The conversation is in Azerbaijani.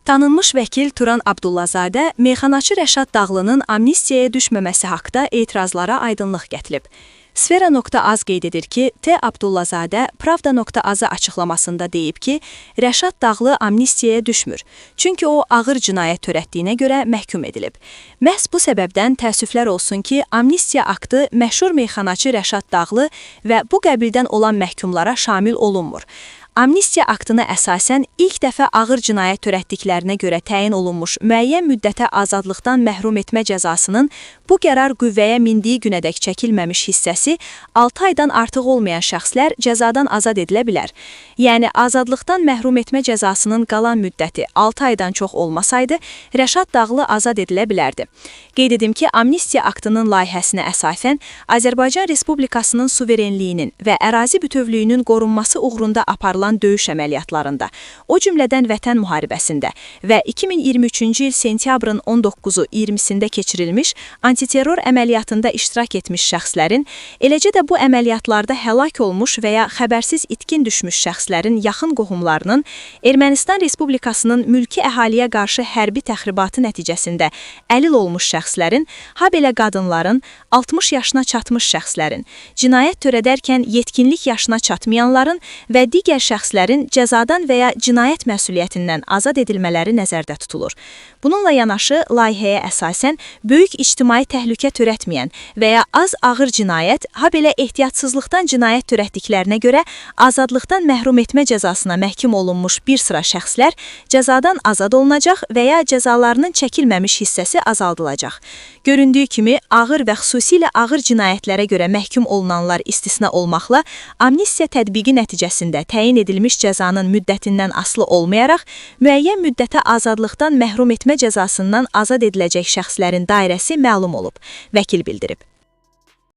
Tanınmış vəkil Turan Abdullazadə meyxanaçı Rəşad Dağlının amnistiyaya düşməməsi haqda etirazlara aydınlıq gətirib. Sfera.az qeyd edir ki, T. Abdullazadə Pravda.az-a açıqlamasında deyib ki, Rəşad Dağlı amnistiyaya düşmür. Çünki o ağır cinayət törətdiyinə görə məhkum edilib. Məhz bu səbəbdən təəssüflər olsun ki, amnistiya aktı məşhur meyxanaçı Rəşad Dağlı və bu qəbildən olan məhkumlara şamil olunmur. Amnistiya aktına əsasən ilk dəfə ağır cinayət törətdiklərinə görə təyin olunmuş müəyyən müddətə azadlıqdan məhrum etmə cəzasının bu qərar qüvvəyə mindiyi günədək çəkilməmiş hissəsi 6 aydan artıq olmayan şəxslər cəzadan azad edilə bilər. Yəni azadlıqdan məhrum etmə cəzasının qalan müddəti 6 aydan çox olmasaydı, Rəşad Dağlı azad edilə bilərdi. Qeyd edim ki, amnistiya aktının layihəsinə əsasən Azərbaycan Respublikasının suverenliyinin və ərazi bütövlüyünün qorunması uğrunda aparılan döyüş əməliyyatlarında, o cümlədən Vətən müharibəsində və 2023-cü il sentyabrın 19-u 20-sində keçirilmiş antiterror əməliyyatında iştirak etmiş şəxslərin, eləcə də bu əməliyyatlarda həlak olmuş və ya xəbərsiz itkin düşmüş şəxslərin yaxın qohumlarının Ermənistan Respublikasının mülki əhaliyə qarşı hərbi təxribatı nəticəsində əlil olmuş şəxslərin, habelə qadınların, 60 yaşına çatmış şəxslərin, cinayət törədərkən yetkinlik yaşına çatmayanların və digər şəxslərin cəzadan və ya cinayət məsuliyyətindən azad edilmələri nəzərdə tutulur. Bununla yanaşı, layihəyə əsasən böyük ictimai təhlükə törətməyən və ya az ağır cinayət, habelə ehtiyatsızlıqdan cinayət törətdiklərinə görə azadlıqdan məhrum etmə cəzasına məhkum olunmuş bir sıra şəxslər cəzadan azad olunacaq və ya cəzalarının çəkilməmiş hissəsi azaldılacaq. Göründüyü kimi, ağır və xüsusilə ağır cinayətlərə görə məhkum olunanlar istisna olmaqla, amnistiya tətbiqi nəticəsində təyin edilmiş cəzanın müddətindən asılı olmayaraq, müəyyən müddətə azadlıqdan məhrum etmə cəzasından azad ediləcək şəxslərin dairəsi məlum olub, vəkil bildirib.